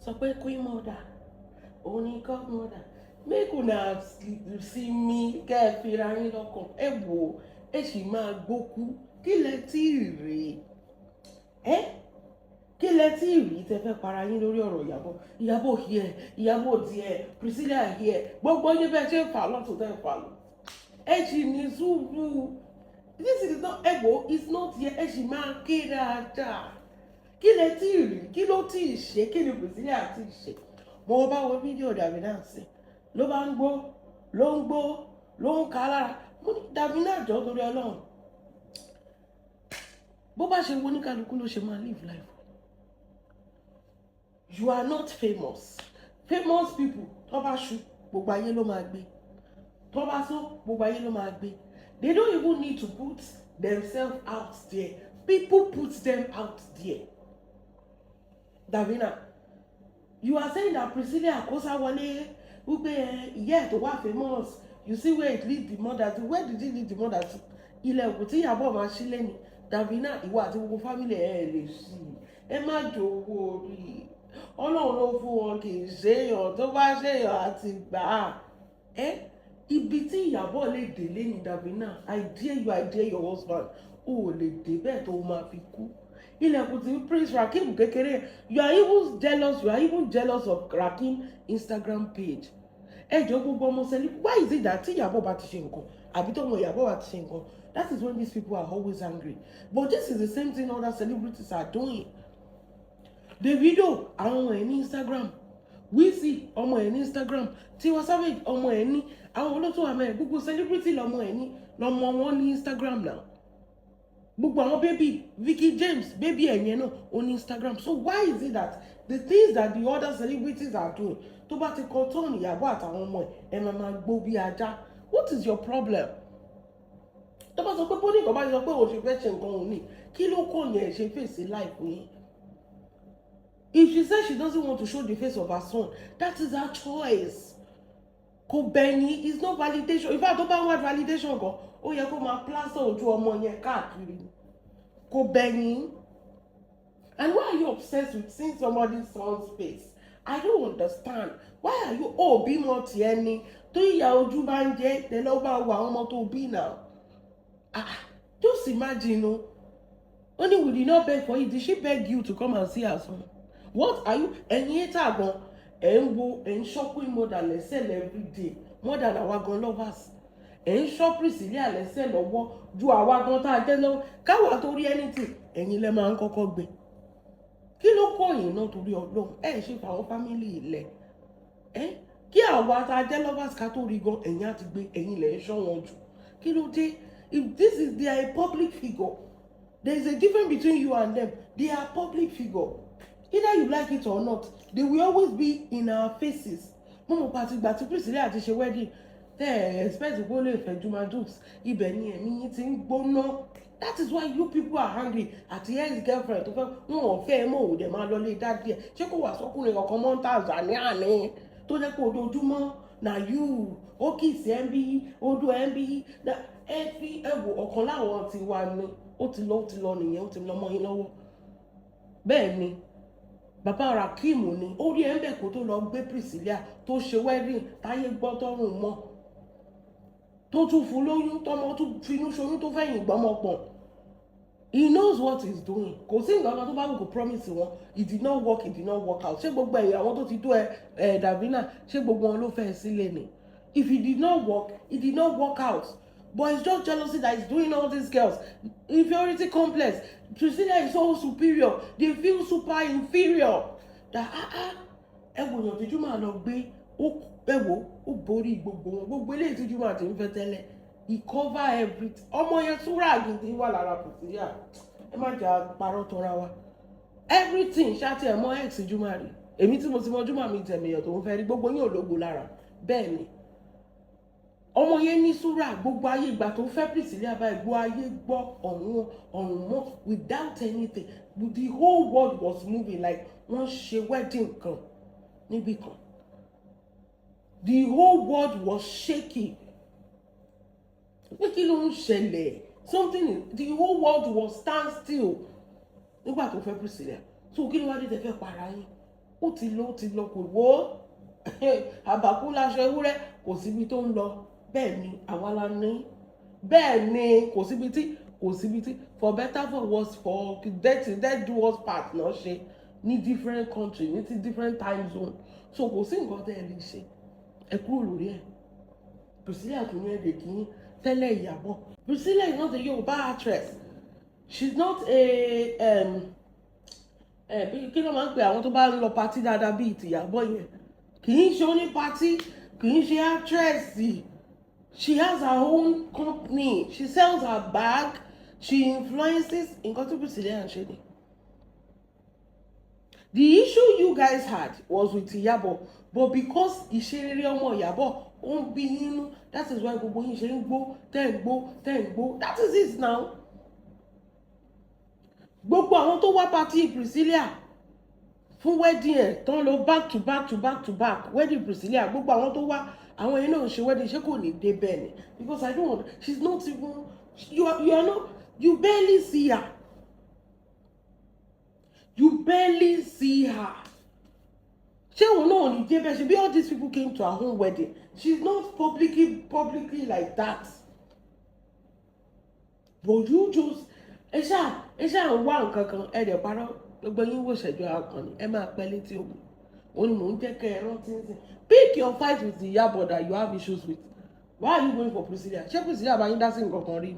Sọ pé queen mother, òun ni godmother. Make una see me, kẹ́ ẹ fira yín lọ́kàn. Ẹ wò ó, ẹ sì máa gbókú. Kí lẹ tí ì rí ẹ? Kí lẹ tí ì rí tẹ fẹ́ para yín lórí ọ̀rọ̀ Ìyábọ̀? Ìyábọ̀ here, Ìyábọ̀ there, Priscilla here, gbogbo yín bẹ́ẹ̀ ṣe ń fà lọ́tún tẹ́ ń fà lọ. Ẹ sì ní sùúrù. This is not, ẹ wò, it's not yet. Ẹ sì máa ké dáadáa. Kí lẹ tí ì rí? Kí ló tí ì ṣe? Kí ni Priscilla tí ì ṣe? Mo bá wo fídíò Davina sí, ló bá ń gbó, ló ń gbó, ló ń ka lára. Mo ní, "Davina, jọ, torí Ọlọ́run, bó bá ṣe wo oníkálukú ló ṣe máa live life. You are not famous. Famous people, tó bá ṣu, gbogbo ayé ló máa gbé. Tó bá sọ, gbogbo ayé ló máa gbé. They don't even need to put themselves out there. People put them out there. Davina, you are saying that Priscilla Akosawale, wípé ẹ ìyá ẹ̀ tó wà famous, you see where it lead the mother to? Where did it lead the mother to? Ilẹ̀kùn tí Ìyábọ̀ máa ṣí lẹ́ni, Davina, ìwọ àti gbogbo family ẹ̀ lè ṣí. Ẹ má jowó orí. Ọlọ́run ló fún wọn, kì í ṣèyàn. Tó bá ṣèyàn àti gbà á. Ẹ ibi tí Ìyábọ̀ lè dé lẹ́ni, Davina, I dare you, I dare your husband, o ò lè dé bẹ́ẹ̀ tó o máa fi kú. Ilẹ̀kùn tí Prince Rakim kékeré, you are even jealous, you are even jealous of Rakim Instagram page. Ẹ jọ, gbogbo ọmọ sẹ́ni, why is it that tí Ìyábọ̀ bá ti ṣe nǹkan, àbí tó ọmọ Ìyábọ̀ bá ti ṣe nǹkan, that is when these people are always angry? But this is the same thing other celebrities are doing. Davido, àwọn ọmọ ẹ̀ ní Instagram. Wizzy, ọmọ ẹ̀ ní Instagram. Tiwa Savage, ọmọ ẹ̀ ní. Àwọn olótó àmọ́ ẹ̀, gbogbo celebrity lọmọ ẹ̀ ní, lọmọ wọn ní Instagram now. Gbogbo àwọn baby, Vicky James, baby ẹ̀yẹn náà, ó ní Instagram. So why is it that the things that the other celebrities are doing, tó bá ti kọ tọ́ọ̀nù Ìyábọ̀ àtàwọn ọmọ ẹ̀, ẹ máa máa gbó bí ajá? What is your problem? Tó bá sọ pé bó ní nǹkan bá sọ pé òun ṣe fẹ́ ṣe nǹkan òun ní, kí ló kàn yẹn ṣe fèsì life yín? If she says she doesn't want to show the face of her son, that is her choice. Kò bẹ̀yìn, is no validation. In fact, tó bá ń wá validation gan, ó yẹ kó máa plaster ojú ọmọ yẹn káàkiri. Kò bẹ̀yìn. And why are you obsessed with seeing somebody's son's face? I don't understand. Why are you? Ó bímọ tiẹ̀ ni tó ìyá ojú bá ń jẹ́ tẹ́lẹ̀, ó bá wọ àwọn ọmọ tó bí now. Ah, just imagine o. Only we did not beg for it. Did she beg you to come and see her son? What are you? Ẹ̀yin hater gan, ẹ̀ ń wo, ẹ̀ ń ṣọ́ queen mother lẹ́sẹ̀ every day more than àwa gan lovers. Ẹ̀ ń ṣọ́ Priscilla lẹ́sẹ̀ lọ́wọ́ ju àwa gan tá a jẹ́ lọ́wọ́. Káwa tó rí anything, ẹ̀yin lẹ máa ń kọ́kọ́ gbé. Kí ló kọ́ yín náà, torí Ọlọ́run? Ẹ̀ ṣe fàwọn family ilẹ̀ ẹ̀ kí àwa tá a jẹ́ lovers ká tó rí gan, ẹ̀yin á ti gbé. Ẹ̀yin lẹ̀ ń ṣọ́ wọn jù. Kí ló dé? If this is, they are a public figure. There is a difference between you and them. They are public figure. Either you like it or not, they will always be in our faces. Mo mọ̀ pàtí ìgbà tí Priscilla àti ṣe wedding, tẹ́ ẹ̀ expect kó lè fẹ́ Juma Jux, ibẹ̀ ni ẹ̀mí yín ti ń gbóná. That is why you people are angry. Àti ex girlfriend tó fẹ́, wọn ò fẹ́ ẹ mọ̀, ò dẹ̀ máa lọ lé daddy ẹ̀. Ṣé kò wà sọ́kùnrin kankan mọ́ ń Tanzania ni tó jẹ́ pé ojoojúmọ́ na you ó kì í sí ẹ̀ ń bí odò ẹ̀ ń bí ẹ fi ẹ wò? Ọ̀kan láwọn ti wà ní, ó ti lọ, ó ti lọ nìyẹn, ó ti lọ mọ́ yín lọ́wọ́. Bẹ́ẹ̀ ni bàbá Rakim ni ó rí ẹ̀ ń bẹ̀ kó tó lọ gbé Priscilla, tó ṣe wedding táyé gbọ́ tọrùn mọ́, tó tún fún lóyún, tọmọ tún finú ṣoyún, tó fẹ̀yìn gbọ́mọ pọ̀n. He knows what he's doing. Kò sí nǹkan kan tó bá wù kó promise wọn. It did not work, it did not work out. Ṣé gbogbo ẹ̀yà àwọn tó ti tó ẹ ẹ Davina, ṣé gbogbo wọn ló fẹ́ sílé ni? If it did not work, it did not work out. But it's just jealousy that is doing all these girls. Inferiority complex. Priscilla is so superior, they feel super inferior that, ah ah, ẹ wò yàn tíjú máa lọ gbé. Ẹ wò ó, borí gbogbo wọn. Gbogbo eléyìí tíjú máa ti ń fẹ́ tẹ́lẹ̀, he cover everything. Ọmọ yẹn súrà gidi wà lára Priscilla. Ẹ má jà parọ́ tọ́ra wa. Everything ṣáàtì ẹ̀ mọ́ ex Juma rí. Èmi tí mo ti mọ Juma mi, tẹ̀míyàn tó ń fẹ́ rí, gbogbo yín ò lógo lára. Bẹ́ẹ̀ ni ọmọ yẹn ní súrà. Gbogbo ayé, ìgbà tó fẹ́ Priscilla báyìí, gbogbo ayé gbọ́, ọ̀run ọ̀run mọ́ without anything. The whole world was moving like wọ́n ṣe wedding kan níbì kan. The whole world was shaking pé kí ló ń ṣẹlẹ̀? Something, the whole world was stand still nígbà tó fẹ́ Priscilla. So kí ló wá dé tẹ́ fẹ́ para yín? Ó ti lọ, ó ti lọ, kò wó àbàkú láṣọ ewúrẹ́, kò síbi tó ń lọ. Bẹ́ẹ̀ ni àwa la ní, bẹ́ẹ̀ ni kò síbi tí for better, for worse, for death, death do us part náà ṣe ní different country, ní ti different time zone. So kò sí nǹkan tẹ́ ẹ lè ṣe, ẹ kúrò lórí ẹ̀. Priscilla kò ní ẹ̀dẹ̀ kì í tẹ́lẹ̀ Ìyábọ̀. Priscilla is not a Yorùbá actress. She's not a kí ló máa ń pè àwọn tó bá ń lọ party dáadáa bíi tìyàbọ̀ yẹn? Kì í ṣe oní party, kì í ṣe actress. She has her own company, she sells her bag, she influences. Nǹkan tó Priscilla ń ṣe ni. The issue you guys had was with Ìyábọ̀, but because ìṣeré ọmọ Ìyábọ̀ ó ń bí yín nú, that is why gbogbo yín ṣe ń gbó, tẹ́ ń gbó, tẹ́ ń gbó. That is it now. Gbogbo àwọn tó wá party Priscilla fún wedding ẹ̀ tán lọ back to back to back to back wedding Priscilla, gbogbo àwọn tó wá, àwọn yẹn náà ń ṣe wedding, ṣé kò ní dé bẹ́ẹ̀ ni? Because I don't want, she's not even, you are not, you barely see her, you barely see her. Ṣé òun náà ò ní dé bẹ́ẹ̀? Ṣe bí all these people came to her own wedding. She's not publicly like that, but you just ẹ ṣáà ń wá nǹkan kan, ẹ dẹ̀ parọ́. Gbogbo yín wò ṣẹ́jú akànnì, ẹ máa pẹ́ létí omi. Òun ni mò ń jẹ́ kẹ́ ẹ rántí ń sìn. Pick your fight with the Ìyábọ̀ that you have issues with. Why are you going for Priscilla? Ṣé Priscilla bá yín dá sí nǹkan kan rí?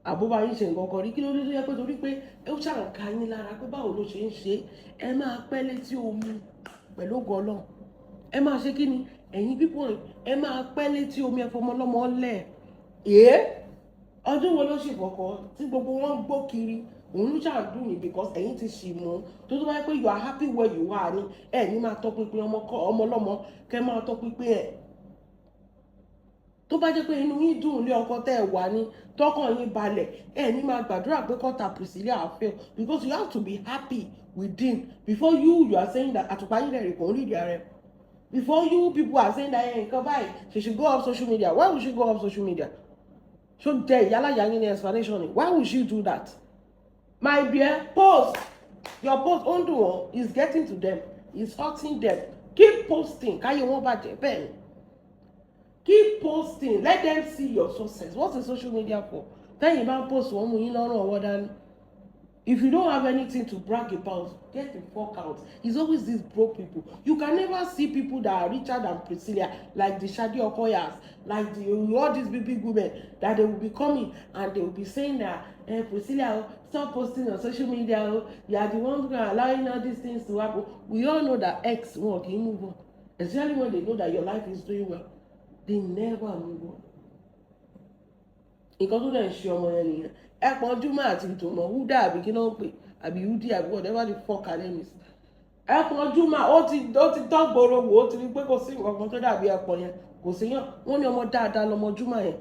Àbó bá yín ṣe nǹkan kan rí? Kí ló dé tó yẹ pé torí pé ó ṣàǹkà yín lára pé báwo ló ṣe ń ṣe? Ẹ máa pẹ́ létí omi pẹ̀lú ògo Ọlọ́run. Ẹ máa ṣe kí ni ẹ̀yin pípọ̀, ẹ máa pẹ́ létí omi. Ẹ fọmọlọ́mọ lẹ̀. Ẹ́ ọdún wo ló ṣì fọkọ tí gbogbo wọn ń gbó kiri? Òun ló ṣàdùn yìí because ẹ̀yin ti ṣì mú tó bá yẹ pé you are happy where you are ni ẹ ní máa tọpinpin ọmọ ọlọ́mọ, kẹ́ máa tọpinpin ẹ̀. Tó bá jẹ́ pé inú yín dùn lé ọkọ tẹ́ ẹ wà ní, tọkàn yín balẹ̀, ẹ ní máa gbàdúrà pé kọ́ta Priscilla fail, because you have to be happy within before you are saying that àtùpà yín rẹ̀ kò ń rí ìdí ara ẹ̀. Before you people are saying that nǹkan báyìí, she should go off social media. Why would she go off social media? Ṣó jẹ ìyálàyà yín ní explanation ni? Why would she do that? My dear, post your post. Ó ń dùn wọ́n, is getting to them, is hurting them. Keep posting, káyé wọn bàjẹ́. Bẹ́ẹ̀ ni, keep posting, let them see your success. What's the social media for? Tẹ́yìn bá ń post, wọ́n mú yín lọ́rùn ọwọ́ dání. If you don't have anything to brag about, get the fuck out. It's always these broke people. You can never see people that are richer than Priscilla, like the Shadi Okoyas, like the all these big big women that they will be coming and they will be saying that, "Priscilla, oh, stop posting on social media. Oh, you are the one who are allowing all these things to happen." We all know that ex wọn kì í move on, especially when they know that your life is doing well. They never move on. Nǹkan tó dẹ̀ ń ṣe ọmọ yẹn nìyẹn. Ẹ̀pọ̀n Júmọ̀ àti ìtòmọ̀ Húdà, àbí kí ló ń pè, àbí Húdí, àbí whatever the fuck her name is. Ẹ̀pọ̀n Júmọ̀, ó ti tọ́gbòrò wò, ó ti rí pé kò sí nǹkan kan tó dàbí ẹ̀pọ̀n yẹn, kò sí yàn. Wọ́n ní ọmọ dáadáa lọmọ Júmọ̀ yẹn.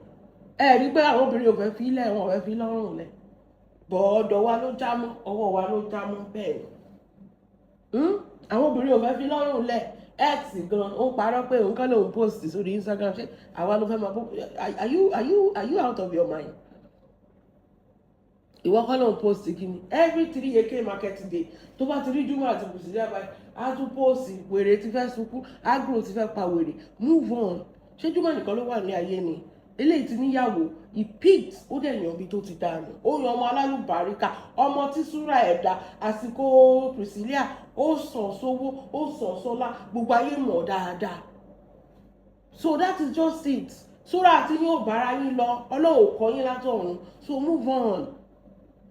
Ẹ rí pé àwọn obìnrin ò fẹ́ fi ilẹ̀, wọn ò fẹ́ fi lọ́rùn lẹ̀ bọ̀. Ọ̀dọ̀ wa ló já mọ́, ọwọ́ wa ló já mọ́. Bẹ́ẹ̀ ni àwọn obìnrin ò fẹ́ fi lọ́rùn lẹ̀. Ex gan ó parọ́ pé òun kọ́ lòun post sórí Instagram. Ṣé àwa ló fẹ́ máa bó? Are you out of your mind? Ìwọ kọ́ lòun post kí ni every three eke market day tó bá ti rí Júmọ̀ àti Priscilla báyìí, á tún post. Wèrè ti fẹ́ sunkún, agro ti fẹ́ pa wèrè. Move on. Ṣé Júmọ̀ nìkan ló wà ní ayé ni? Eléyìí ti níyàwó. He picked, ó dẹ̀ yan ibi tó ti dànù. Ó yan ọmọ alálùbáríkà, ọmọ tí súrà ẹ̀ dá. Àsìkò Priscilla, ó sàn sówó, ó sàn sọ́lá, gbogbo ayé mọ̀ dáadáa. So that is just it. Súrà àti yóò bára yín lọ, Ọlọ́run ò kọ́ yín látọ̀run. So move on,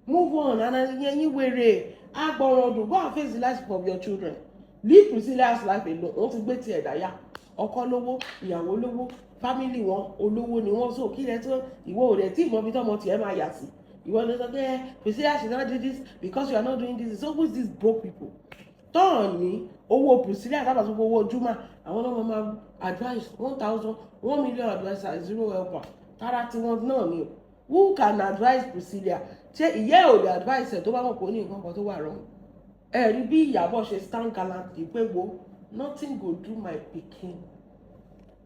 move on. And ẹ̀yin wèrè agbọ̀ràn ọdún, go and face the life of your children. Leave Priscilla's life alone. Wọ́n ti gbé tiẹ̀ dáyà. Ọkọ lówó, ìyàwó lówó, family wọn olówó ni wọ́n. So kí lẹ tó ìwọ ò dẹ̀ tí ìmọ̀ bí tọmọ tiẹ̀ máa yà sí? Ìwọ ló sọ pé Priscilla should not do this because you are not doing this. It's always these broke people tọ́ọ̀ ní owó Priscilla tábà tó owó Juma, àwọn náà máa advice. 1,000, 1 million adviser, zero helper. Tara tiwọn náà ni o. Who can advise Priscilla? Ṣé ìyá ẹ̀ ò lè advice ẹ̀ tó bá mọ̀ pé ó ní nǹkan kan tó wà wrong? Ẹ rí bí Ìyábọ̀ ṣe stand gallantly pé, "Wo, nothing go do my pikin."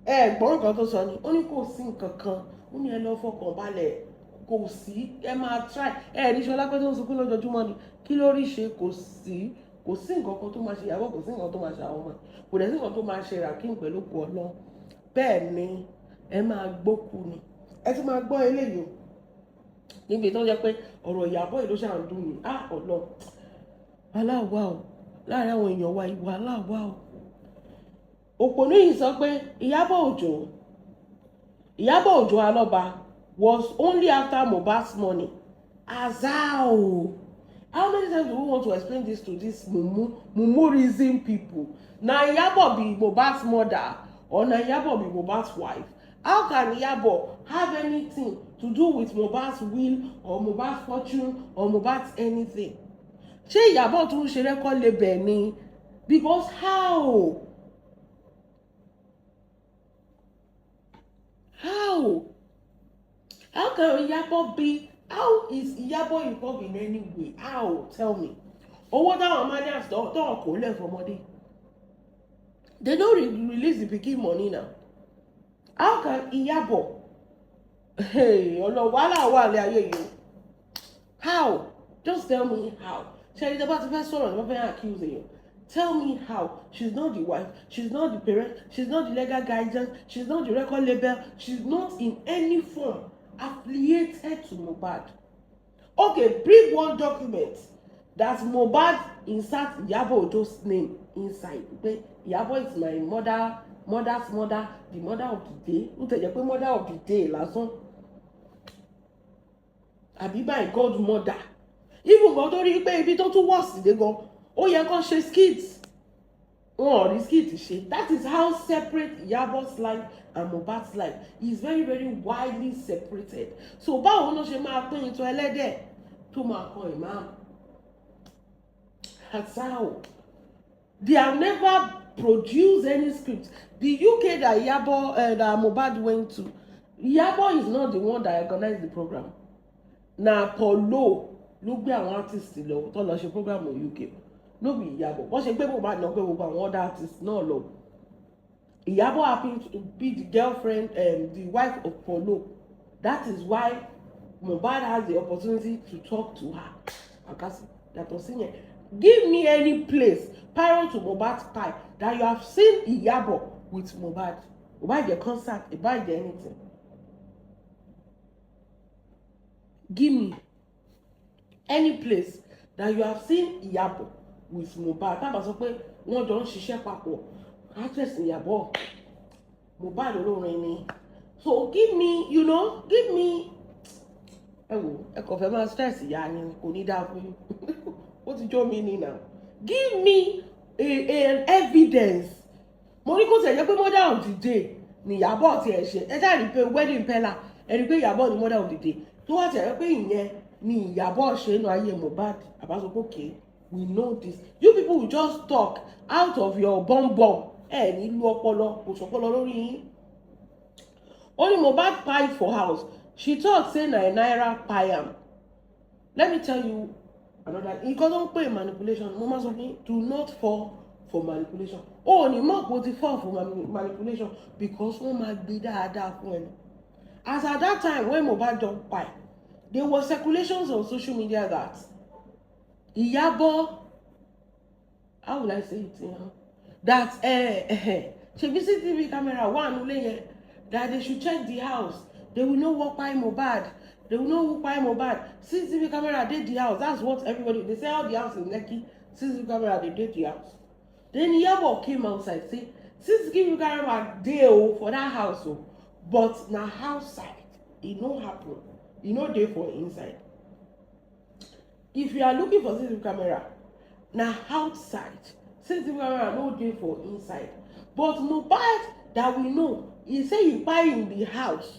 Ẹ gbọ́n nǹkan tó sọ ni. Ó ní kò sí nǹkan kan. Ó ní ẹ lọ fọkàn balẹ̀, kò sí, ẹ máa try. Ẹ rí Ṣọlá pé tó ń sunkún lójoojúmọ́ ni. Kí ló rí ṣe? Kò sí. Kò sí nǹkan kan tó máa ṣe Ìyábọ̀, kò sí nǹkan tó máa ṣe àwọn ọmọ ẹ̀, kò dẹ̀ sí nǹkan tó máa ṣe Rakim pẹ̀lú òkú Ọlọ́run. Bẹ́ẹ̀ ni, ẹ máa gbókù ni, ẹ ti máa gbọ́ eléyìí o, níbi tó jẹ́ pé ọ̀rọ̀ Ìyábọ̀ yìí ló ṣà ń dùn mí. Á ọ̀lọ́ wàhálà wà o láàrin àwọn èèyàn wa, wàhálà wà o. Òpònú yìí sọ pé Ìyábọ̀ Òjó, Ìyábọ̀ Òjó Alọ́ba was only after Mohbad's money. Azao, how many times do we want to explain this to this mumu mumurism people? Na Ìyábọ̀ be Mohbad's mother or na Ìyábọ̀ be Mohbad's wife? How can Ìyábọ̀ have anything to do with Mohbad's will or Mohbad's fortune or Mohbad's anything? Ṣé Ìyábọ̀ tún ń ṣe record label ni? Because how can Ìyábọ̀ be, how is Ìyábọ̀ involved in any way? How? Tell me. Owó táwọn Marlians tó kò lẹ̀ fọmọdé, they no release the pikin money now. How can Ìyábọ̀? Hey, ọ̀nà wàhálà wà ní ayé yìí o. How? Just tell me how. Ṣe ẹni tó bá ti fẹ́ sọ̀rọ̀, tó bá fẹ́ accuse èèyàn, tell me how. She's not the wife, she's not the parent, she's not the legal guardian, she's not the record label, she's not in any form affiliated to Mohbad. Okay, bring one document that Mohbad insert Iyabo Ojo's name inside, pé Iyabo is my mother, mother's mother, the mother of the day. Ó tẹ̀ jẹ́ pé mother of the day lásán, àbí my godmother. Even gan tó rí pé ibi tó tún wọ̀ sí dé gan, ó yẹ kó ṣe skit, wọn ò rí skit ṣe. That is how separate Iyabo's life and Mohbad's life is, very very widely separated. So báwo ló ṣe máa pín ìtọ́ ẹlẹ́dẹ̀ tó máa kan ìmáàmù? That's how. They have never produced any script. The UK that Iyabo, that Mohbad went to, Iyabo is not the one that organized the program. Na Paulo ló gbé àwọn artist lọ tó lọ ṣe program UK. No be Iyabo. Wọ́n ṣe gbé Mohbad náà pé gbogbo àwọn other artists náà lọ. Iyabo happened to be the girlfriend, the wife of Paulo. That is why Mohbad has the opportunity to talk to her. Akasi, yàtọ̀ sí yẹn. Give me any place prior to Mohbad's kpai that you have seen Iyabo with Mohbad. Ó bá jẹ́ concert, ó bá jẹ́ anything. Give me any place that you have seen Iyabo with Mohbad. Tá a bá sọ pé wọ́n jọ ń ṣiṣẹ́ papọ̀, actress Iyabo, Mohbad olórin ni. So give me, give me. Ẹ wò, ẹ kàn fẹ́ máa stress ìyá yín, kò ní dáa fún yín. Ó ti jó mi ní now. Give me a an evidence. Mo ní kó tẹ̀ jẹ́ pé mother of the day ni Ìyábọ̀ tiẹ̀ ṣe. Ẹ ṣáà rí pé wedding pella, ẹ rí pé Ìyábọ̀ ni mother of the day. Tó wá tiẹ̀ jẹ́ pé ìyẹn ni Ìyábọ̀ ṣe nínú ayé Mohbad. Àbá sọ pé okay, we know this. You people will just talk out of your bum bum. Ẹ ní lu ọpọlọ, kò sọpọlọ lórí yín. Ó ní Mohbad kpai for house. She talk say na Naira kpai am. Let me tell you another nǹkan tó ń pè manipulation. Mo máa sọ fún yín, do not fall for manipulation. O ò ní mọ̀ pé o ti fall for manipulation because wọ́n máa gbé dáadáa fún ẹni. As at that time when Mohbad don kpai, there were circulations on social media that Iyabo, how will I say it, that ṣebí CCTV camera wà nílé yẹn, that they should check the house, they will know what kpai Mohbad, they will know who kpai Mohbad. CCTV camera dey the house. That's what everybody dey say. All the house in Lekki, CCTV camera dey dey the house. Then Iyabo came outside say CCTV camera dey o for that house o, but na outside e no happen, e no dey for inside. If you are looking for CCTV camera, na outside. CCTV camera no dey for inside. But Mohbad that we know, he say he kpai in the house,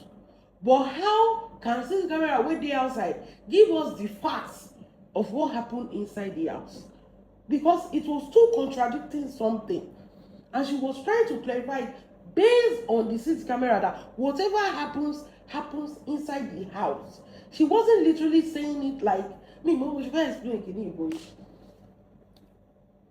but how can CCTV camera wey dey outside give us the facts of what happened inside the house? Because it was too contradicting something, and she was trying to clarify it based on the CCTV camera, that whatever happens happens inside the house. She wasn't literally saying it like me. Mo ṣe fẹ́ explain kìíní ìbò yìí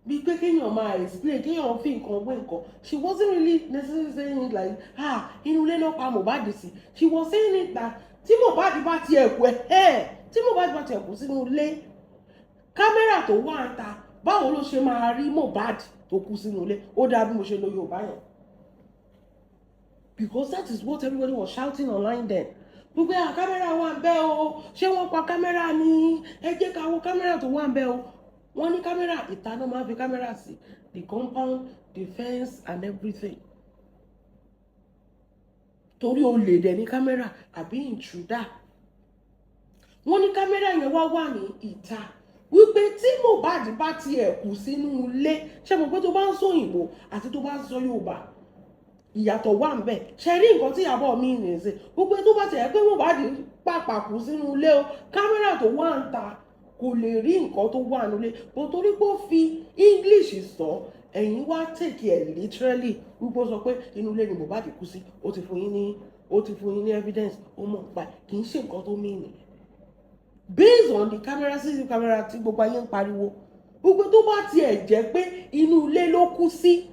bí pé kéèyàn máa explain, kéèyàn fi nǹkan wé nǹkan. She wasn't really necessarily saying it like, ah, inú ilé náà pa Mohbad sí. She was saying it that tí Mohbad bá tiẹ̀ kú ẹ̀ tí Mohbad bá tiẹ̀ kú sínú ilé, camera tó wà ń ta Báwo ló ṣe máa rí Mohbad tó kú sínú ilé? Ó dáa bí mo ṣe lo Yorùbá yẹn, because that is what everybody was shouting online then, gbogbo ẹ̀, camera wà ń bẹ̀ o, ṣé wọ́n pa camera ni? Ẹ jẹ́ ká wo camera tó wà ń bẹ̀ o. Wọ́n ní camera ìta náà máa fi camera sí the compound, the fence and everything, torí olè dẹ̀ ní camera àbí intruder. Wọ́n ní camera yẹn wá wà ní ìta, wípé tí Mohbad bá tiẹ̀ kú sínú ilé, ṣé mo pé tó bá ń sọ òyìnbó àti tó bá ń sọ Yorùbá, ìyàtọ̀ wà ń bẹ̀. Ṣe rí nǹkan tí Ìyábọ̀ mi ní ṣe, wípé tó bá tiẹ̀ pé Mohbad pàpà kú sínú ilé o, camera tó wà ń ta kò lè rí nǹkan tó wà nílé bó, torí pé ó fi English sọ, ẹ̀yin wá take it literally wípé ó sọ pé inú ilé ni Mohbad kú sí. Ó ti fún yín ní evidence, ó mọ̀ pa. Kì í ṣe nǹkan tó mí nìyẹn. Based on the camera, CCTV camera tí gbogbo ayé ń pariwo, wípé tó bá tiẹ̀ jẹ́ pé inú ilé ló kú sí,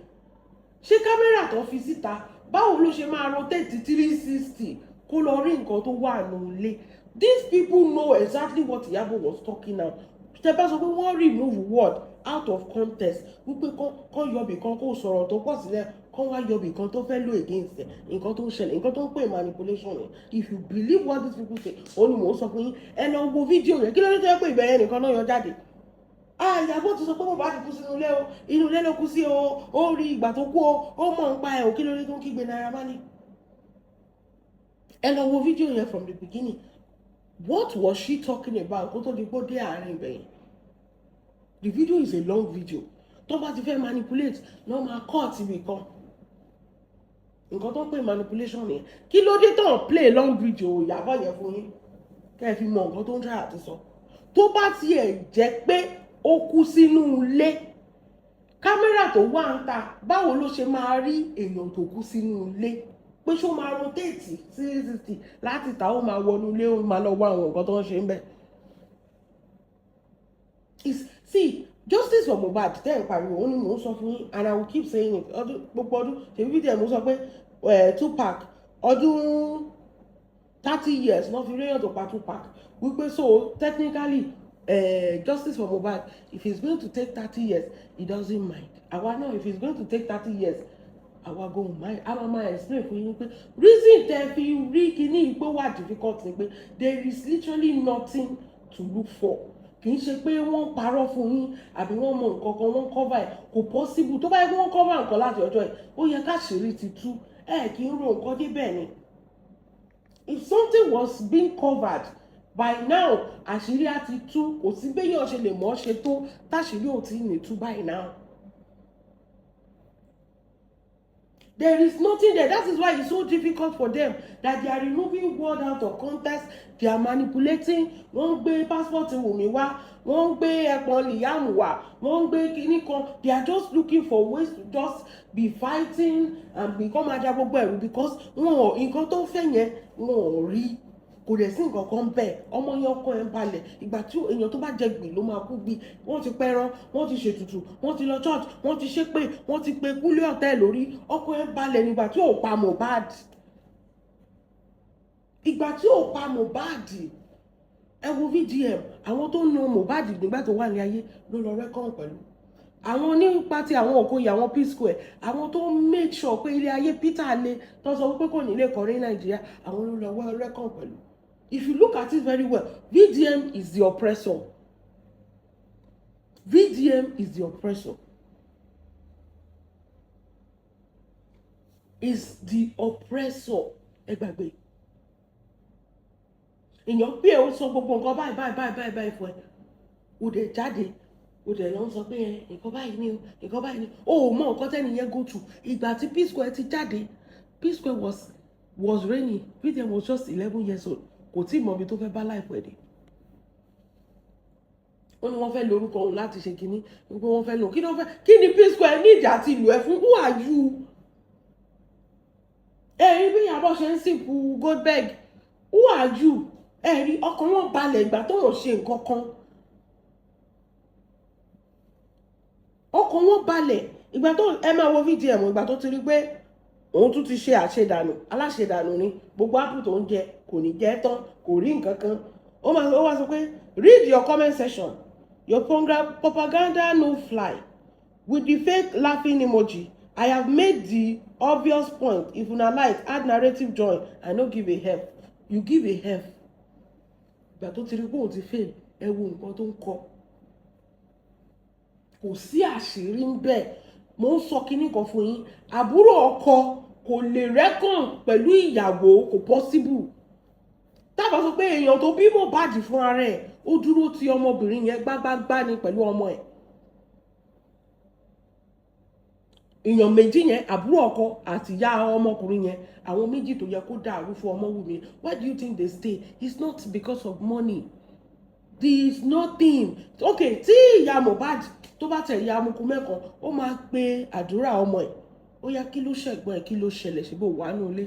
ṣé camera tó fi síta, báwo ló ṣe máa rotate 360 kó lọ rí nǹkan tó wà nínú ilé? These people know exactly what Iyabo was talking now. Tẹ bá sọ pé wọ́n remove word out of context, wípé kán yọbì kan kó sọ̀rọ̀ tó pọ̀ sílẹ̀, kán wá yọbì kan tó fẹ́ lò against ẹ̀. Nǹkan tó ń ṣẹlẹ̀, nǹkan tó ń pè manipulation ni. If you believe what these people say, ó ní mò ń sọ fún yín. Ẹ lọ wo fídíò yẹn. Kí ló dé tó yẹ pé ìbẹ̀rẹ̀ nìkan náà yọ jáde? Ah, Ìyábọ̀ ti sọ pé Mohbad kú sínú ilé o, inú ilé ló kú sí o, ó rí ìgbà tó kú o, ó mọ̀ ń pa ẹ̀ o. Kí ló dé tó ń kígbe Naira Marley? Ẹ lọ wo fídíò yẹn from the beginning. What was she talking about kó tó di pé ó dé àárín ibẹ̀ yẹn? The video is a long video. Tó bá ti fẹ́ manipulate náà, máa cut ibì kan. Nǹkan tó ń pè manipulation nìyẹn. Kí ló dé tó ń play long video Ìyábọ̀ yẹn fún yín, kẹ́ ẹ fi mọ nǹkan tó ń try àti sọ? Tó bá tiẹ̀ jẹ́ pé ó kú sínú ilé, camera tó wà ń ta, báwo ló ṣe máa rí èèyàn tó kú sínú ilé? Pé ṣó máa rotate 360 láti ta, ó máa wọnú ilé, ó máa lọ wá àwọn nǹkan tó ń ṣe ń bẹ̀? See, justice for Mohbad tẹ́ ẹ̀ ń pariwo, ó ní mò ń sọ fún yín and I will keep saying it. Ọdún gbogbo ọdún, ṣèbí fídíò ẹ̀ mo sọ pé Tupac, ọdún 30 years náà fi réyàn tó pa Tupac, wípé so technically, justice for Mohbad, if it's going to take 30 years, he doesn't mind. Àwa náà, if it's going to take 30 years, àwa go mind. A máa explain fún yín pé reason tẹ́ fi rí kíní pé wà difficult ni pé there is literally nothing to look for. Kì í ṣe pé wọ́n parọ́ fún yín àbí wọ́n mọ nǹkan kan wọ́n cover ẹ̀. Kò possible. Tó bá yẹ kí wọ́n cover nǹkan láti ọjọ́ ẹ̀, ó yẹ káṣírí ti tú. Ẹ̀ kì í ro nǹkan débẹ̀ ni. If something was being covered by now, àṣírí á ti tú. Kò sí béèyàn ṣe lè mọ̀ ọ́ ṣe tó táṣírí ò tí ì ní tú by now. There is nothing there. That is why it's so difficult for them, that they are removing word out of context. They are manipulating. Wọ́n ń gbé passport Wùmí wá, wọ́n ń gbé ẹpọ̀n Liam wá, wọ́n ń gbé kinní kan. They are just looking for ways to just be fighting and become ajá gbogbo ẹ̀rù, because wọn ò nǹkan tó ń fẹ́ yẹn, wọn ò rí. Kò dẹ̀ sí nǹkan kan bẹ́ẹ̀. Ọmọ yẹn, ọkọ ẹ̀ ń balẹ̀. Ìgbà tí èèyàn tó bá jẹ gbì ló máa kú gbì. Wọ́n ti pẹran, wọ́n ti ṣètùtù, wọ́n ti lọ church, wọ́n ti ṣépè, wọ́n ti pe kúlẹ̀ ọ̀tẹ̀ lórí. Ọkọ ẹ̀ ń balẹ̀ nígbà tí ò pa Mohbad. Ìgbà tí ò pa Mohbad, ẹ wo VDM, àwọn tó ń na Mohbad nígbà tó wà ní ayé ló lọ reckon pẹ̀lú àwọn nípa ti àwọn Òkòyè, àwọn P Square, àwọn tó ń make sure pé ilé ayé Peter le, tó sọ wípé kò ní lè kọrin Nàìjíríà, àwọn ló lọ reckon pẹ̀lú. If you look at it very well, VDM is the oppressor. VDM is the oppressor, is the oppressor. Ẹ gbàgbé, èèyàn pé ó sọ gbogbo nǹkan báyìí báyìí báyìí báyìí báyìí fún ẹ, ó dẹ̀ jáde, ó dẹ̀ lọ sọ pé ẹ nǹkan báyìí ni o, nǹkan báyìí ni o. Ò mọ nǹkan tẹ́ni yẹn go through. Ìgbà tí P Square ti jáde, P Square was reigning. VDM was just 11 years old. Kò tí ì mọ ibi tó fẹ́ bá láìpẹ́ dé. Ó ní wọ́n fẹ́ lórúkọ òun láti ṣe kínní, wípé wọ́n fẹ́ lò kí ni, wọ́n fẹ́ kí ni P Square ní ìjà àti ìlú ẹ̀ fún? Who are you? Ẹ rí bí Ìyábọ̀ ṣe ń sìnkú Goldberg. Who are you? Ẹ rí ọkàn wọn balẹ̀ ìgbà tó wọ́n ṣe nǹkan kan. Ọkàn wọn balẹ̀ ìgbà tó, ẹ máa wo VDM, ìgbà tó ti rí pé òun tún ti ṣe àṣedànù, aláṣedànù ni. Gbogbo apple tó ń jẹ kò ní jẹ tán, kò rí nǹkan kan. Ó máa ó wá sọ pé, read your comment section. Your propaganda no fly with the fake laughing emoji. I have made the obvious point. If una like, add narrative join. I no give a f. You give a f. Ìgbà tó ti rí pé òun ti fail, ẹ wo nǹkan tó ń kọ. Kò sí àṣírí ń bẹ̀. Mo ń sọ kinní kan fún yín: àbúrò ọkọ kò lè reckon pẹ̀lú ìyàwó, kò possible. Tábà sọ pé èèyàn tó bí Mohbad fún ara ẹ̀, ó dúró ti ọmọbìnrin yẹn gbágbágbá ni pẹ̀lú ọmọ ẹ̀. Èèyàn méjì yẹn, àbúrò ọkọ àti ìyá ọmọkùnrin yẹn, àwọn méjì tó yẹ kó dàrú fún Ọmọwùmí. Why do you think they stay? It's not because of money. There is nothing. Okay, tí ìyá Mohbad tó bá tẹ̀ ìyá amukú mẹ́kan, ó máa pe àdúrà ọmọ ẹ̀. Ó yá, kí ló ṣẹ̀gbọ́n ẹ̀? Kí ló ṣẹlẹ̀? Ṣe bó wà nù ilé?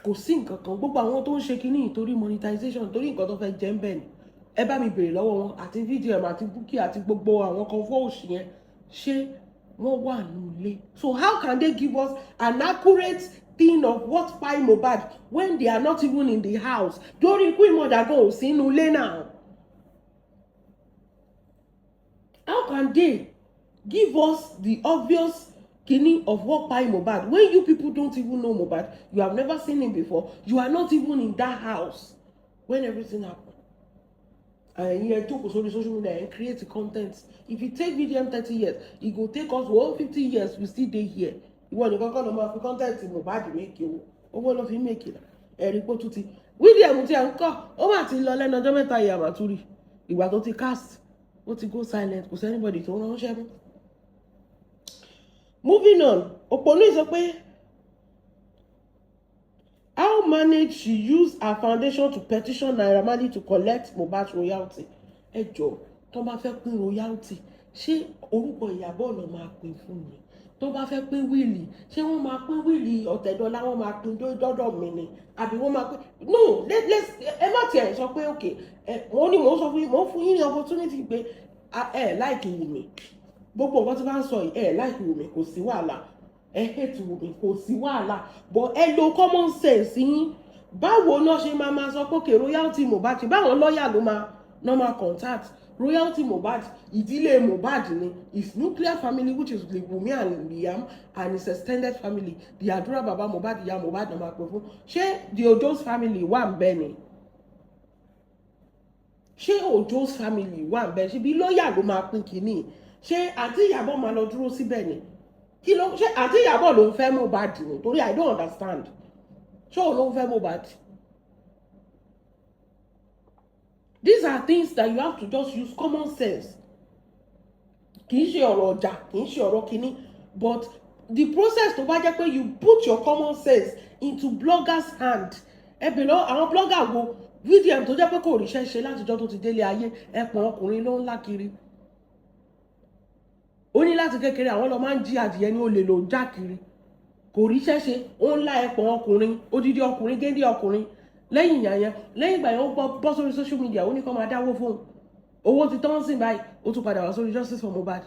Kò sí nǹkan kan. Gbogbo àwọn tó ń ṣe kínní torí monetization, torí nǹkan tó fẹ́ jẹ́ ń bẹ̀ ni. Ẹ bá mi béèrè lọ́wọ́ wọn, àti VDM àti Bukky àti gbogbo àwọn kan fọ́ òṣì yẹn, ṣé wọ́n wà nílé? So how can they give us an accurate thing of what kpai Mohbad when they are not even in the house? Torí ikú ìmọ̀dà gan ò sí inú ilé náà. How can they give us the obvious kini of what kpai Mohbad when you people don't even know Mohbad? You have never seen him before. You are not even in that house when everything happen. Ẹ̀yin ẹ jókòó sórí social media and create content. If you take VDM 30 years, e go take us one 50 years, we still dey here. Ìwọ nìkan kọ́ ló máa fi content Mohbad make owó. Owó ló fi make na. Ẹ̀rí pé ó tún ti VDM tí a ń kọ́, ó mà ti lọ lẹ́nu ọjọ́ mẹ́ta yìí. Àmàtúrì ìgbà tó ti cast, ó ti go silent. Kò sí anybody tó ránṣẹ́ mọ́. Moving on, òpònú sọ pé how manage she use her foundation to petition Naira Marley to collect Mohbad royalty. Ẹ jọ̀ọ́, tó bá fẹ́ pín royalty, ṣé orúkọ Ìyábọ̀ ló máa pín fún mi? Tó bá fẹ́ pín will, ṣé wọ́n máa pín will Ọ̀tẹ̀dọ́lá, wọ́n máa pín dọ́dọ̀ mi ni, àbí wọ́n máa pín? No, let's ẹ má tiẹ̀ sọ pé ok. Ẹ wọ́n ní mò ń sọ fún yín, mò ń fún yín ní opportunity pé ẹ like Wùmí. Gbogbo nǹkan tí wọ́n sọ yìí, ẹ like Wùmí, kò sí wàhálà. Ẹ hate Wùmí, kò sí wàhálà, but ẹ lo common sense yín. Báwo náà ṣe máa máa sọ pé okay, royalty Mohbad, báwọn lọ́ọ̀yà ló máa normal contact royalty Mohbad? Ìdílé Mohbad ni his nuclear family, which is the Wunmi and Liam and his extended family, the Àdúrà baba Mohbad, ìyá Mohbad náà máa pè fún. Ṣé the Ojo's family wà ń bẹ ni? Ṣé Ojo's family wà ń bẹ? Ṣé bí lọ́ọ̀yà ló máa pín kínní? Ṣé àǹtí Ìyábọ̀ máa lọ dúró síbẹ̀ ni? Kí ló ṣé àǹtí Ìyábọ̀ ló ń fẹ́ Mohbad ni? Torí I don't understand. Ṣé òun ló ń fẹ́ Mohbad? These are things that you have to just use common sense. Kì í ṣe ọ̀rọ̀ ọjà, kì í ṣe ọ̀rọ̀ kínní, but the process, tó bá jẹ́ pé you put your common sense into bloggers' hand. Ẹ bèrè lọ́wọ́ àwọn blogger wo, VDM tó jẹ́ pé kò ríṣẹ́ ṣe látijọ́ tó ti délé ayé, ẹpọ̀n ọkùnrin ló ń lá kiri. Ó ní láti kékeré àwọn lọ máa ń jí adìyẹ ní olè ló ń já kiri. Kò ríṣẹ́ ṣe, ó ń lá ẹpọ̀n ọkùnrin, odidi ọkùnrin, géńdé ọkùnrin. Lẹ́yìn ìyá yẹn, lẹ́yìn ìgbà yẹn, ó gbọ́ bọ́ sórí social media, ó ní kó máa dáwó fóun. Owó ti tán sí báyìí, ó tún padà wá sórí justice for Mohbad.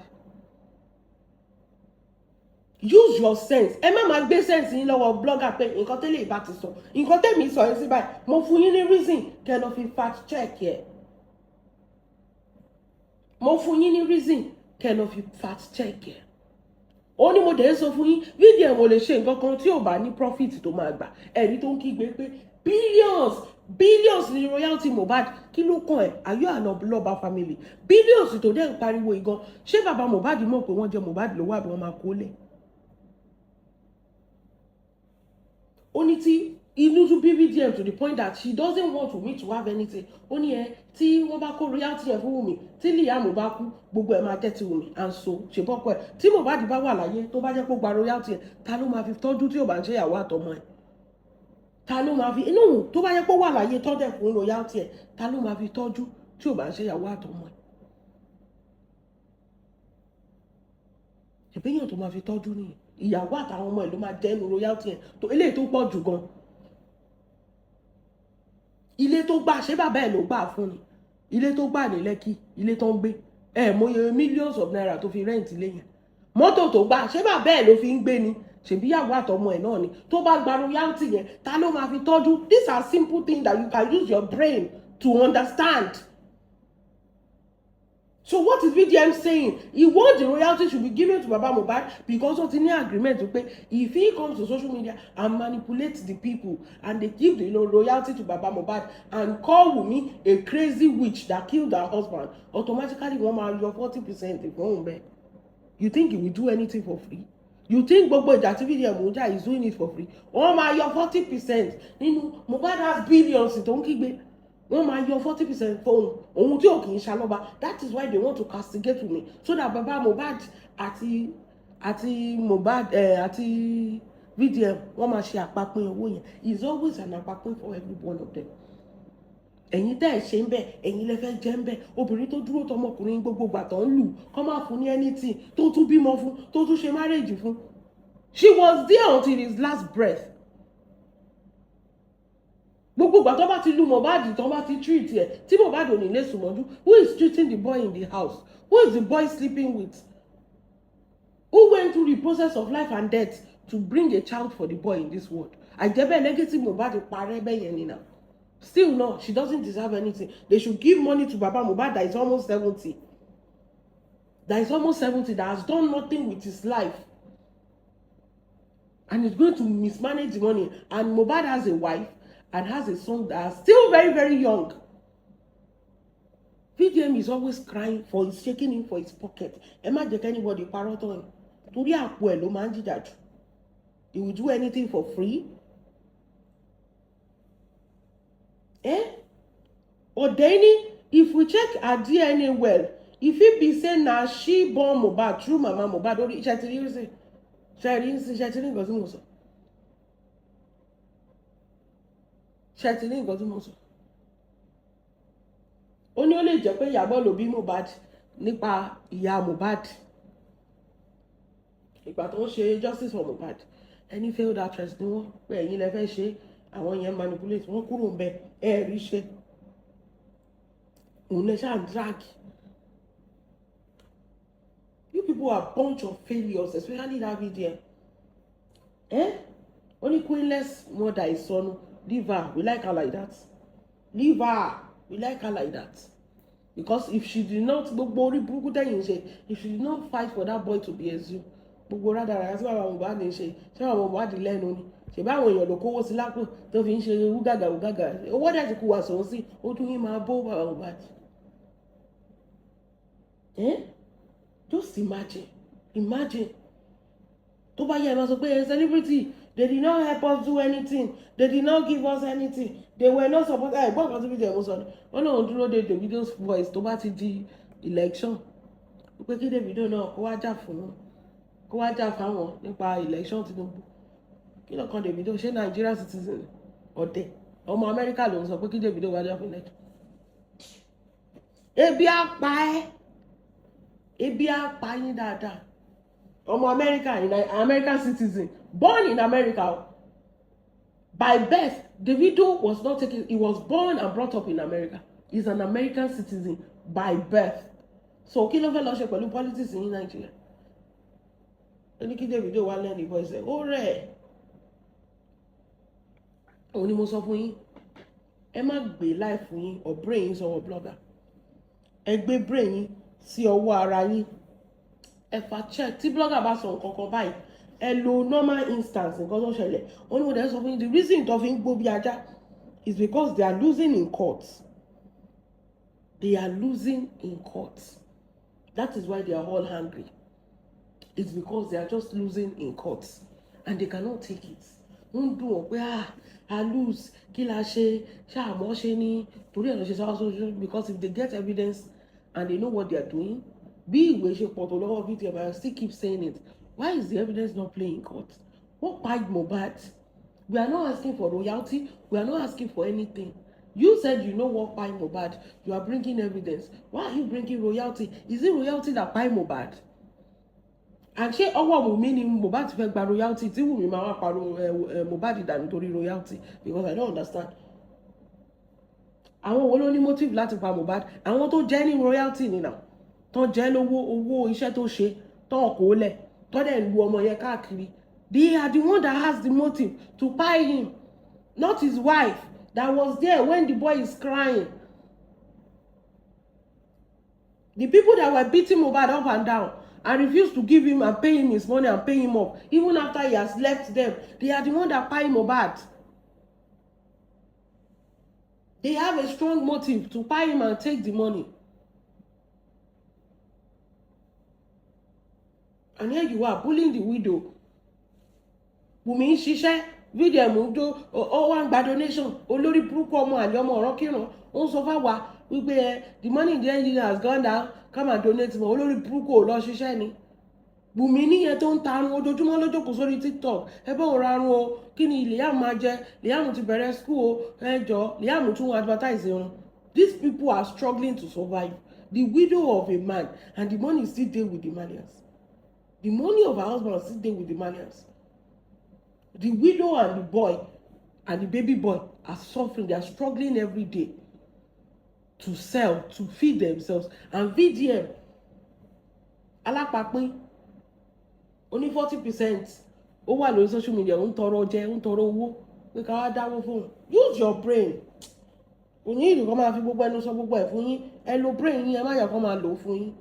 Use your sense. Ẹ má máa gbé sense yín lọ́wọ́ blogger pé nǹkan tẹ́lẹ̀ ìbá ti sọ, nǹkan tẹ́mi sọ yín sí báyìí. Mo fún yín ní reason kẹ́ lọ fi fact check ẹ̀. Mo fún yín ní reason kẹ́ lọ fi fact check ẹ̀. Ó ní mo dẹ̀ ń sọ fún yín, fídíò ẹ̀ mo lè ṣe nǹkan kan tí ò bá ní profit tó máa gbà. Ẹ̀rí tó ń kígbe pé billions, billions ní royalty Mohbad, kí ló kàn ẹ́? Are you an Ọlọ́ba family? Billions tó dẹ̀ ń pariwo ìgan, ṣé bàbá Mohbad mọ̀ pé wọ́n jẹ Mohbad lówó, àbí wọ́n máa kó lẹ̀? Ó ní tí inú tún bí VDM to the point that she doesn't want Wunmi to have anything. Ó ní ẹ tí wọ́n bá kó royalty yẹn fún Wunmi, tí Liam bá kú, gbogbo ẹ̀ máa jẹ́ ti Wunmi. And so ṣe bọ́kọ ẹ̀ tí Mohbad bá wà láyé, tó bá jẹ́ kó gba royalty yẹn, ta ló máa fi tọ́jú tí ò bá ń ṣe ìyàwó àtọmọ ẹ̀? Ta ló máa fi inú tó bá yẹ kó wà láyé tọ́jẹ̀ fún royalty ẹ̀, ta ló máa fi tọ́jú tí ò bá ń ṣe ìyàwó àtọmọ ẹ̀? Ìbéyàn tó máa fi tọ́jú nìyẹn, ìyàwó àtàwọn ọmọ ẹ̀ ló máa jẹ́nu royalty ẹ̀ tó eléyìí tó pọ̀ jù gan. Ilé tó gbà, ṣé bàbá ẹ̀ ló gbà fún ni? Ilé tó gbà ní Lẹ́kì, ilé tó ń gbé ẹ̀, mọye millions of naira tó fi rent ilé yẹn. Mọ́tò tó gbà, ṣé bàbá ẹ̀ ló fi ń gbé ni? Ṣèbí ìyàwó àtọmọ ẹ̀ náà ni. Tó bá gba royalty yẹn, ta ló máa fi tọ́jú? These are simple things that you can use your brain to understand. So what is VDM saying? He wants the royalty should be given to Baba Mohbad because ó ti ní agreement pé if he comes to social media and manipulates the people and they give the royalty to Baba Mohbad and call Wunmi a crazy witch that killed her husband, automatically wọ́n máa yọ 40% fún òun bẹ́ẹ̀. You think he will do anything for free? You think gbogbo ìjà tí VDM ń jà is doing it for free? Wọ́n máa yọ 40% nínú. Mohbad has billions tó ń kígbe. Wọ́n máa yọ 40% fóun òun tí ò kì í ṣalọ́ba. That is why they want to castigate Wunmi, so that Baba Mohbad àti Mohbad àti VDM, wọ́n máa ṣe àpapín owó yẹn. It's always an àpapín for every one of them. Ẹ̀yin tẹ́ ẹ̀ ṣe ń bẹ̀, ẹ̀yin lẹ fẹ́ jẹ́ ń bẹ̀. Obìnrin tó dúró tọmọkùnrin gbogbo gbà tó ń lù kọ́ máa fún ní anything, tó tún bímọ fún, tó tún ṣe marriage fún, she was there until his last breath. Gbogbo ìgbà tó bá ti lu Mohbad, tó bá ti treat ẹ tí Mohbad ò ní lè sùn mọ́jú, who is treating the boy in the house? Who is the boy sleeping with? Who went through the process of life and death to bring a child for the boy in this world? Àìjẹ́bẹ́ẹ̀, legacy Mohbad parẹ́ bẹ́ẹ̀ yẹn nìyà. Still no, she doesn't deserve anything. They should give money to Baba Mohbad that is almost 70, that is almost 70, that has done nothing with his life and is going to mismanage the money. And Mohbad has a wife and has a son that are still very, very young. VDM is always crying for his, shaking him for his pocket. Ẹ má jẹ́ kí anybody parọ́ tán ẹ̀, torí àpò ẹ̀ ló máa ń jìjà jù. He will do anything for free. Eh, ọ̀dẹ́ni, if we check her DNA well, e fit be say na she born Mohbad through mama Mohbad. Orí iṣẹ́ ti rí sí ṣe rí sí ṣe ti rí nǹkan tí mo sọ, ṣe ti rí nǹkan tí mo sọ. Ó ní ó lè jẹ́ pé Ìyábọ̀ ló bí Mohbad nípa ìyá Mohbad. Ìgbà tó ń ṣe justice for Mohbad, ẹni failed actress ni wọ́n pé ẹ̀yin lẹ fẹ́ ṣe. Àwọn yẹn manipulate wọ́n kúrò ń bẹ ẹ rí ṣe òun lẹ ṣáà ń drag. You people are bunch of failures, especially that video. Eh, ó ní queenless mother ìsọnù. Leave her, we like her like that. Leave her, we like her like that, because if she did not, gbogbo orí burúkú tẹ̀yìn ṣe, if she did not fight for that boy to be exhumed, gbogbo rádaràdà tí bàbá Mohbad ń ṣe, ṣé bàbá Mohbad lẹ́nu ni? Ṣèbí àwọn èèyàn ló kówó sí lápò tó fi ń ṣe wúgàgà wúgàgà. Owó dẹ̀ ti kú wà sòun sí ojú yín máa bó bàbá Mohbad. Eh? Just imagine, imagine. Tó bá yẹ, ẹ máa sọ pé celebrity, they did not help us do anything, they did not give us anything, they were not support. Ẹ gbọ́n kan tó fi jẹ́ mo sọ ni wọ́n náà dúró de Davido's voice tó bá ti di election, pé kí Davido náà kó wá jà fún, kó wá jà fáwọn nípa election Tinubu. Kí ló kan Davido? Ṣé Nigeria citizen? Ọ̀dẹ̀ ọmọ Amẹ́ríkà ló ń sọ pé kí Davido wá jà fún election. Ebi á pa ẹ́, ebi á pa yín dáadáa. Ọmọ Amẹ́ríkà, American citizen, born in America by birth. Davido was not taken, he was born and brought up in America. He's an American citizen by birth. So kí ló fẹ́ lọ ṣe pẹ̀lú politics ní Nàìjíríà? Ó ní kí Davido wá lẹ́nu voice ẹ̀ ó rẹ̀. Òun ni mo sọ fún yín, ẹ má gbé life yín or brain yín sọ́wọ́ blogger. Ẹ gbé brain yín sí ọwọ́ ara yín. Ẹ fa check. Tí blogger bá sọ nǹkan kan báyìí, ẹ lo normal instance nǹkan tó ṣẹlẹ̀. Ó ní mo dẹ̀ sọ fún yín, the reason tó fi ń gbó bí ajá is because they are losing in court. They are losing in court. That is why they are all angry. It's because they are just losing in court and they cannot take it. Ń dùn wọ́n pé, ah, I lose, kí la ṣe ṣáàmọ́ ṣe ní torí ẹ̀ lọ ṣe sáwọ́ sójú, because if they get evidence and they know what they are doing, bí ìwé ṣe pọ̀ tó lọ́wọ́ VDM, I still keep saying it, why is the evidence not playing in court? Wọ́n pa Mohbad. We are not asking for royalty, we are not asking for anything. You said you know what kpai Mohbad. You are bringing evidence. Why are you bringing royalty? Is it royalty that kpai Mohbad? And ṣé ọwọ́ Wùmí ni Mohbad ti fẹ́ gba royalty tí Wùmí máa wá pariwo Mohbad dànù torí royalty? Because I don't understand. Àwọn wo ló ní motive láti pa Mohbad? Àwọn tó jẹ́ ní royalty ni now, tó jẹ́ lówó owó iṣẹ́ tó ṣe, tó kó lẹ̀, tó dẹ̀ lu ọmọ yẹn káàkiri. They are the one that has the motive to kpai him, not his wife that was there when the boy is crying. The people that were beating Mohbad up and down and refused to give him and pay him his money and pay him up, even after he has left them, they are the one that kpai Mohbad. They have a strong motive to kpai him and take the money. And here you are bullying the widow. Wùmí ń ṣiṣẹ́, VDM ń jó, ó wá ń gba donation. Olórí burúkú, ọmọ àlè, ọmọ ọ̀rọ̀ kírun, ó ń sọ fáwa wípé ẹ the money in the NGO has gone down, come and donate more. Olórí burúkú, ò lọ ṣiṣẹ́ ni. Wùmí níyẹn tó ń tarun ojoojúmọ́ ló jókòó sórí TikTok. Ẹ bá òun rarun o, kí ni Liam máa jẹ? Liam ti bẹ̀rẹ̀ school o, ẹ jọ, Liam tún advertise irun. These people are struggling to survive. The widow of a man, and the money still dey with the Marlians. The money of her husband still dey with the Marlians. The widow and the boy and the baby boy are suffering. They are struggling every day to sell, to feed themselves. And VDM alápapín oní 40%, ó wà lórí social media, ó ń tọrọ jẹ, ó ń tọrọ owó pé ká wá dáwó fóun. Use your brain. Òní ìlú kan máa fi gbogbo ẹnu sọ gbogbo ẹ̀ fún yín. Ẹ lo brain yín, ẹ má yẹ kó máa lò ó fún yín.